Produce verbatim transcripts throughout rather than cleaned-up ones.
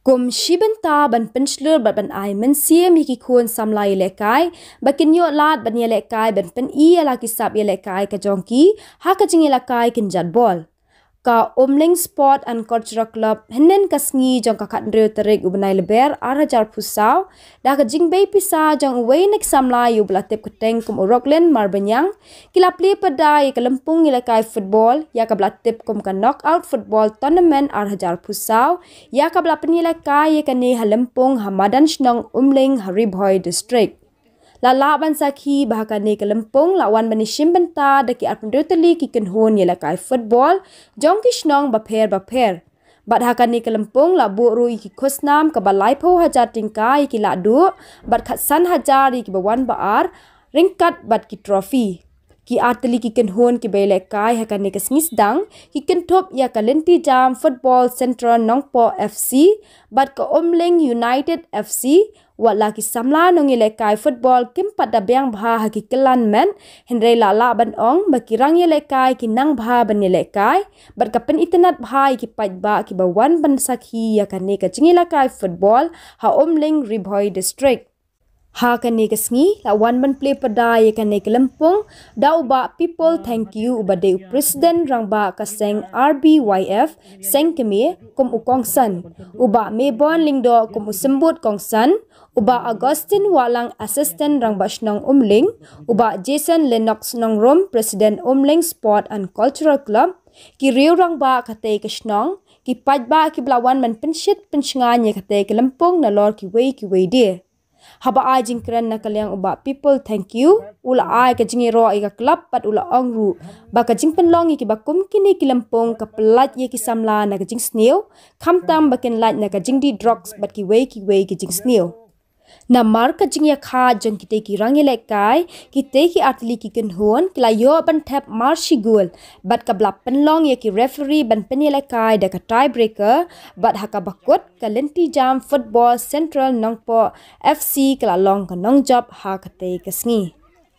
Kum shi bynta ban pynshlur bad ban ai mynsiem ïa ki khun samla ïalehkai ba kin ïoh lad ban ïalehkai ban pyni ïa la ki sap ïalehkai ka jong ki ha ka jingïalehkai kynjat bol. Ka Umling Sport and Cultural Club hynnin ka sngi jong ka khathynriew tarik u bnai Lber ar hajar phew saw, da ka jingbei pisa jong uwei na ki samla ïa u ba la tip kyrteng kum u Roklin Marbaniang, ki la plie padai ïa ka lympung ïalehkai football ïa ka ba la tip kum ka Knockout Football Tournament ar hajar phew saw, ïa ka ba la pynïalehkai ïa kane ha lympung ha madan shnong Umling ha Ri Bhoi District. La lah ban sakhi ba ha kane ka lympung la wan ban ïashim bynta da ki arphew tylli ki kynhun ïalehkai football jong ki shnong bapher bapher. Bad ha kane ka lympung la buh ruh ïa ki khusnam kaba laiphew hajar tyngka ïa ki lahduh, bad khatsan hajar ïa ki ba wan ba ar, ryngkat bad ki trophy. Ki artylli ki kynhun kiba ïalehkai ha kane ka sngi sdang ki kynthup ïa ka Lynti Jam Football Central Nongpoh F C bad ka Umling United F C. Wat la ki samla nongïalehkai football kim pat da biang bha ha ki kyllon met, hynrei la lah ban ong ba ki rangïalehkai ki nang bha ban ïalehkai bad ka pynitynnad bha ïa ki paidbah kiba wan ban sakhi ïa kane ka jingïalehkai football ha Umling, Ri Bhoi District. Ha kane ka sngi la wan ban plie padai ïa kane ka lympung da u Bah People Thank You uba dei u President Rangbah ka seng R B Y F Seng Kmie kum u kongsan, u Bah Mebon Lyngdoh kum u symbud kongsan, u Bah Augustine Wahlang Assistant Rangbah Shnong Umling, u Bah Jason Lennox Nongrum President Umling Sport and Cultural Club, ki riew rangbah katei ka shnong, ki paidbah kiba la wan ban pynshit pynshngaiñ ïa katei ka lympung nalor kiwei kiwei de. Haba ai jingkren na ka liang u Bah People Thank You, u la ai ka jingïaroh ïa ka club bad u la ong ruh ba ka jingpynlong ïa kiba kum kine ki lympung ka pyllait ïa ki samla na ka jingsniew, khamtam ba kin lait na ka jingdih drugs bad kiwei kiwei ki jingsniew. Namar ka jingïakha jong kitei ki rangïalehkai, kitei ki artylli ki kynhun ki la ïoh ban thep mar shi gol bad kaba la pynlong ïa ki referee ban pynïalehkai da ka tiebreaker, bad ha kaba kut ka Lynti Jam Football Central Nongpoh F C ka la long ka nongjop ha katei ka sngi.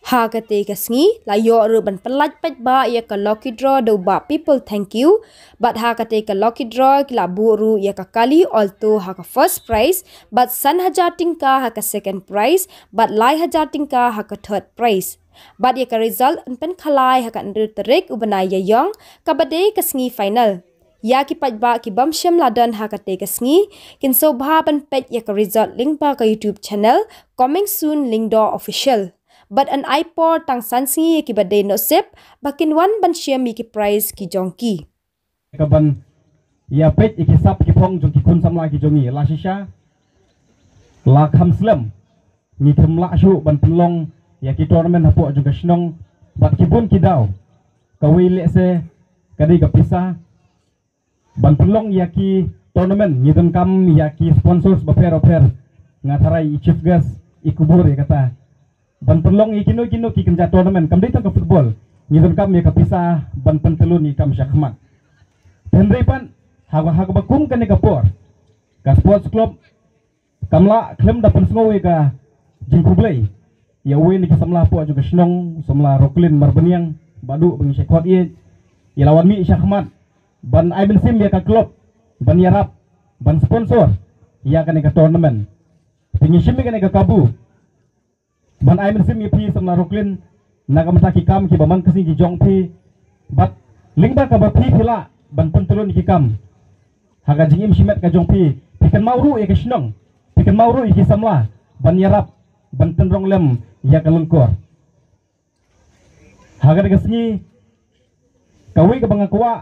Ha katei ka sngi la ïoh ruh ban pyllait paidbah ïa ka lucky draw da u Bah People Thank You, bad ha katei ka lucky draw ki la buh ruh ïa ka kali Alto ha ka first prize, bad san hajar tyngka ha ka second prize, bad lai hajar tyngka ha ka third prize. Bad ïa ka result yn pynkhalai ha ka hynriew tarik u bnai Ïaiong, kaba dei ka sngi final. Ïa ki paidbah ki bym shym la don ha katei ka sngi, kin sngewbha ban peit ïa ka result lyngba ka YouTube channel Coming Soon Lyngdoh Official. Bad yn ai por tang san sngi ïa kiba dei nusip ba kin wan ban shim ïa ki prize ki jong ki. Ka ban ïa peit ïa ki sap ki phong jong ki khun samla ki jong ngi, la shisha la kham slem ngi khlem lah shuh ban pynlong ïa ki tournament hapoh jong ka shnong, bad ki bun ki daw kawei lehse ka dei ka pisa. Ban pynlong ïa ki tournament ngi donkam ïa ki sponsors bapher bapher. Nga tharai i chief guest i kubur ïa kata. Ban pynlong ïa kino kino ki kynja tournament, kam dei tang ka football, ngi donkam ïa ka pisa ban pyntlun ïa ka kam shakhmat. Hynrei pat ha, ha kaba kum kane ka por, ka sports club kam lah khlem da pynsngew ïa ka jingkhublei ïa uwei na ki samla hapoh jong ka shnong, samla Roklin Marbaniang, Bah Duh ba ngi shait khot ïa, ïa la wan mih shakhmat ban ai mynsiem ïa ka club ban ïarap ban sponsor ïa kane ka tournament. Te ngi shim ïa kane ka kabu ban ai mynsiem ïa phi samla Roklin na ka bynta ki kam kiba man ka sngi ki jong phi, bad lyngba kaba phi phi lah ban pyntlun ïa ki kam ha ka jingim shimet ka jong phi, phi kynmaw ruh ïa ka shnong, phi kynmaw ruh ïa ki samla ban ïarap ban tynrong lem ïa ka lyngkor. Ha kane ka sngi kawei kaba nga kwah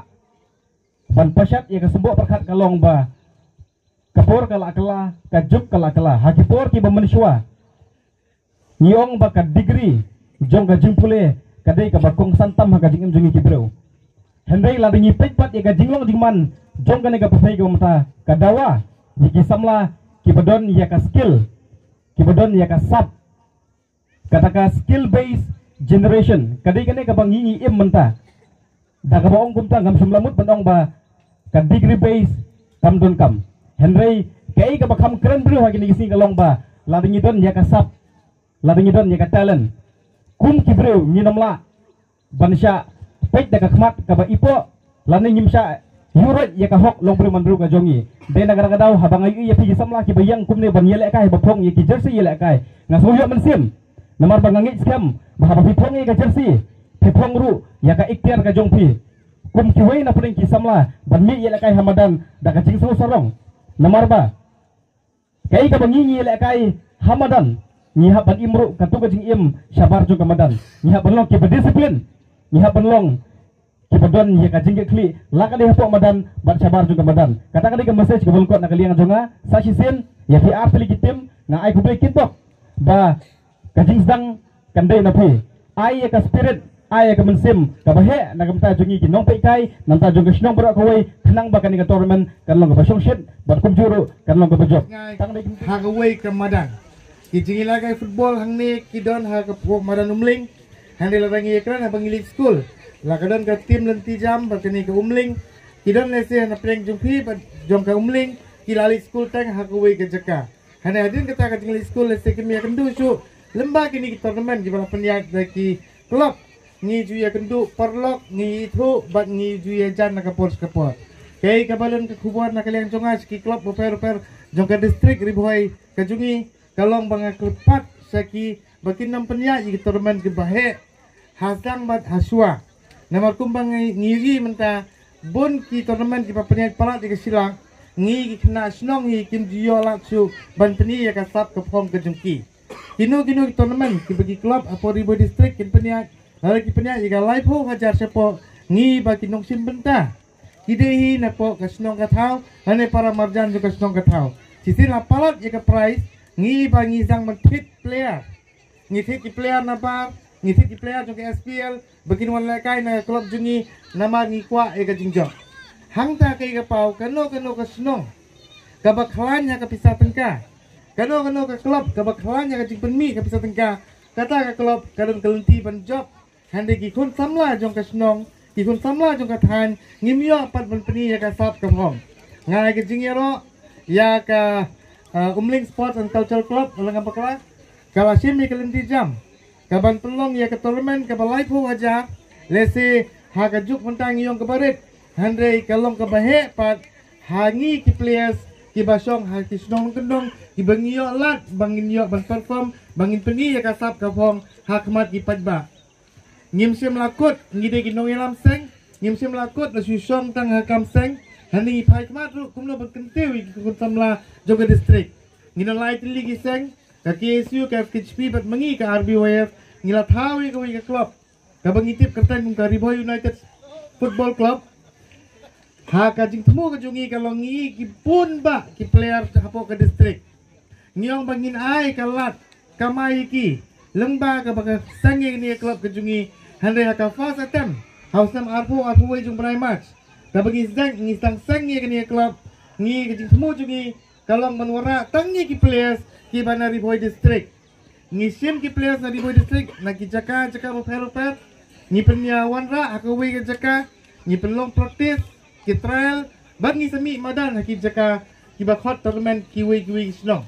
ban pashat ïa ka symboh pyrkhat ka long ba ka por ka la kylla, ka juk ka la kylla. Ha ki por kiba mynshuwa ngi ong ba ka degree jong ka jingpule ka dei kaba kongsan tam ha ka jingim jong ngi ki briew. Hynrei lada ngi peit pat ïa ka jinglong jingman jong kane ka pyrthei kaba mynta, ka dawa ïa ki samla kiba don ïa ka skill, kiba don ïa ka sap, kata ka skill based generation, ka dei kane kaba ngi ngi im mynta. Da kaba ong kumta ngam shym la mut ban ong ba ka degree based kam donkam. Hynrei kaei kaba kham kren briew ha kine ki sngi ka long ba lada ngi don ïa ka sap, lada ngi don ïa ka talent, kum ki briew ngin ym lah ban shah peit da ka khmat kaba ipoh, lane ngim shah Ïuh ruh ïa ka hok long briew man briew ka jong ngi. Dei na kata ka daw haba nga ïohi ïa phi ki samla kiba ïeng kumne ban ïalehkai, ba phong ïa ki jersey ïalehkai, nga sngew ïoh mynsiem. Namar ba nga ngeit skhem ba haba phi phong ïa ka jersey, phi phong ruh ïa ka ikhtiar ka jong phi kum kiwei na pdeng ki samla ban mih ïalehkai ha madan da ka jingsngew sarong. Namar ba kaei kaba ngi ngi ïalehkai ha madan, ngi hap ban im ruh katto ka jingim shabar jong ka madan. Ngi hap ban long kiba discipline. Ngi hap ban long kiba don ïa ka jingkitkhlieh la ka dei hapoh madan bad shabar jong ka madan. Kata ka dei ka message kaba lyngkot na ka liang jong nga. Sa shisien ïa phi ar tylli ki team nga ai khublei kyntok ba ka jingsdang kan dei na phi. Ai ïa ka spirit, ai ïa ka mynsiem kaba heh na ka bynta jong ngi ki nongpeitkai, na ka bynta jong ka shnong baroh kawei, khnang ba kane ka tournament kan long kaba shongshit bad kumjuh ruh kan long kaba jop. Tang dei ha kawei ka madan. Ki jingïalehkai football hangne ki don ha ka pdeng madan Umling. Hangne la ngi ïakren haba ngi leit skul, la ka don ka team lynti jam bad kane ka Umling. Ki don lehse na pdeng jong phi bad jong ka Umling, ki la leit skul tang ha kawei ka jaka. Hangne hadien kata ka jingleit skul lehse kim ïakynduh shuh lem bad kine ki tournament kiba la pynïaid da ki club. Ngi ju ïakynduh paralok, ngi ithuh bad ngi ju ïajan na ka por sha ka por. Kaei kaba don ka khubor na ka liang jong nga sha ki club bapher bapher jong ka district Ri Bhoi ka jong ngi, ka long ba nga kyrpad sha ki ba kin ym pynïaid ïa ki tournament kiba heh ha sdang bad ha shuwa. Namar kumba ngi ngi ïohi mynta bun ki tournament kiba pynïaid palat ïa ka shilak, ngi ki khynnah shnong hi kim ju ïoh lad shuh ban pyni ïa ka sap ka phong ka jong ki. Kino kino ki tournament kiba ki club hapoh Ri Bhoi District kin pynïaid, lada ki pynïaid ïa ka laiphew hajar shapoh, ngi ba ki nongshim bynta ki dei hi napoh ka shnong ka thaw lane para marjan jong ka shnong ka thaw. Shisien la palat ïa ka prize, ngi ba ngi sdang ban thied player. Ngi thied ki player nabar, ngi thied ki player jong ka S P L ba kin wan lehkai na ka club jong ngi, namar ngi kwah ïa ka jingjop. Hangta kaei ka paw, kano kano ka shnong kaba khlaiñ ha ka pisa tyngka, kano kano ka club kaba khlaiñ ha ka jingpynmih ka pisa tyngka, kata ka club ka don ka lynti ban jop. Hynrei ki khun samla jong ka shnong, ki khun samla jong ka thaiñ, ngim ïoh pat ban pyni ïa ka sap ka phong. Nga ai ka jingïaroh ïa ka, uh, Umling Sports and Cultural Club, Umling Bakla, ka la shim ïa ka lynti jam kaban pynlong ïa ka tournament kaba laiphew hajar. Lehse ha ka juk mynta ngi ïoh kaba rit, hynrei ka long kaba heh pat ha ngi ki players kiba shong ha ki shnong kyndong, kiba ngi ïoh lad ba ngin ïoh ban perform, ba ngin pyni ïa ka sap ka phong ha khmat ki paidbah. Ngim shym la kut, ngi dei ki nongïalam seng, ngim shym la kut la shu shong tang ha kam seng. Hangne ngi phai khmat ruh kumno ban kyntiew ïa ki khun samla jong ka district. Ngi don lai tylli ki seng, ka K S U, ka F K J P bad ma ngi ka R B Y F. Ngi la thaw ïa kawei ka club kaba ngi tip kyrteng kum ka Ri Bhoi United Football Club. Ha ka jingthmu ka jong ngi ka long ngi ki bun bah ki player hapoh ka district. Ngi ong ba ngin ai ka lad kamai ïa ki lyngba kaba ka seng ïa kane ka club ka jong ngi. Hynrei ha ka first attempt ha u snem arphew arphew wei jong u bnai March, kaba ngi sdang, ngi sdang seng ïa kane ka club, ngi ka jingthmu jong ngi ka long ban wanrah tang ïa ki players kiba na Ri Bhoi District. Ngi shim ki players na Ri Bhoi District na ki jaka jaka bapher bapher. Ngi pynïawanrah ha kawei ka jaka, ngi pynlong practice, ki trial, bad ngi sa mih madan ha ki jaka kiba khot tournament kiwei kiwei ki shnong.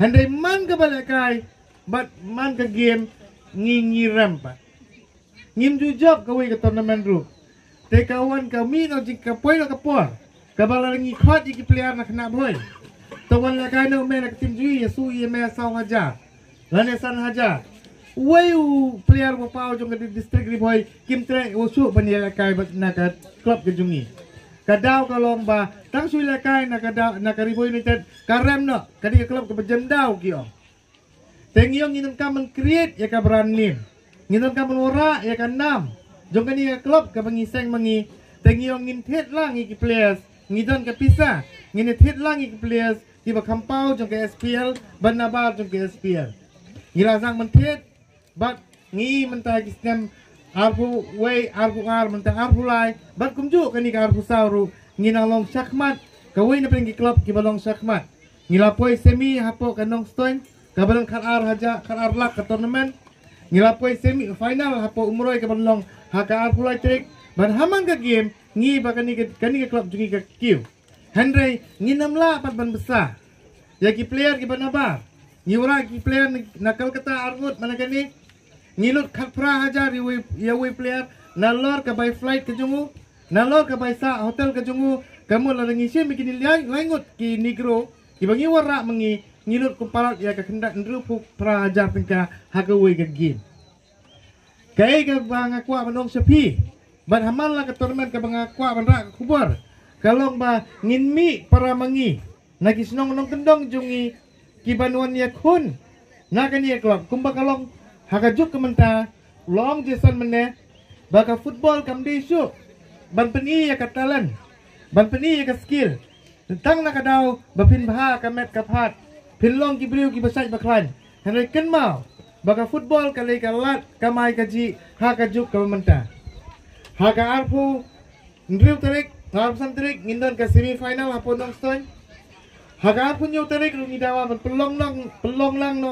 Hynrei man kaba lehkai bad man ka game ngi ngi rem pat. Ngim ju jop kawei ka tournament ruh. Te ka wan ka mih noh jing ka poi noh ka por kaba lada ngi khot ïa ki player na khynnah Bhoi, to wan lehkai noh me na ka team jong ngi, ïa shu ïa me saw hajar lane san hajar. Wei u player ba paw jong ka di-, district Ri Bhoi kim treh u shuh ban ïalehkai bad na ka club ka jong ngi. Ka daw ka long ba tang shu lehkai na ka daw na ka Ri Bhoi United ka rem noh, ka dei ka club kaba jem daw ki ong. Te ngi ong ngi donkam ban create ïa ka brand name. Ngi donkam ban wanrah ïa ka nam jong kane ka club kaba ngi seng ma ngi. Te ngi ong ngin thied lang ïa ki players, ngi don ka pisa, ngin thied lang ïa ki players kiba kham paw jong ka S P L bad nabar jong ka S P L. Ngi la sdang ban thied bad ngi mynta ki snem arphew wei, arphew ar, mynta arphew lai bad kumjuh kane ka arphew saw ruh ngi nang long shakhmat, kawei na pdeng ki club kiba long shakhmat. Ngi la poi semi hapoh ka Nongstoiñ kaba don khatar hajar, khatar lak ka tournament. Ngi la poi semi final hapoh Umroi kaba long ha ka arphew lai tarik. Bad ha man ka game ngi ba kane ka, kane ka club jong ngi ka kiew. Hynrei ngin ym lah pat ban bsa ïa ki player kiba nabar. Ngi wanrah ki player na, na Kolkata arngut mynta kane. Ngi lut khatphra hajar ïa uwei, ïa uwei player nalor ka bai flight ka jong u. Nalor ka bai sah hotel ka jong u, ka mut lada ngi shim ïa kine lai, lai ngut ki Negro kiba ngi wanrah ma ngi, ngi lut kum paralok ïa ka khyndai hynriewphew phra hajar tyngka ha kawei ka game. Kaei kaba nga kwah ban ong sha phi, bad ha man la ka tournament kaba nga kwah ban rah ka khubor, ka long ba ngin mih para ma ngi na ki shnong nongkyndong jong ngi kiban wan ïakhun na kane ka club, kumba ka long ha ka juk ka mynta. Long jingsan mynne ba ka football kam dei shuh ban pyni ïa ka talent, ban pyni ïa ka skill, tang na ka daw ba phin bha ka met ka phad, phin long ki briew kiba shait ba khlaiñ. Hynrei kynmaw ba ka football ka dei ka lad kamai kajih ha ka juk kaba mynta. Ha ka arphew hynriew tarik, arphew san tarik ngin don ka semi final ha Nongstoiñ. Ha ka arphew hynñiew tarik ruh ngi dawa ban pynlong lang, pynlong lang noh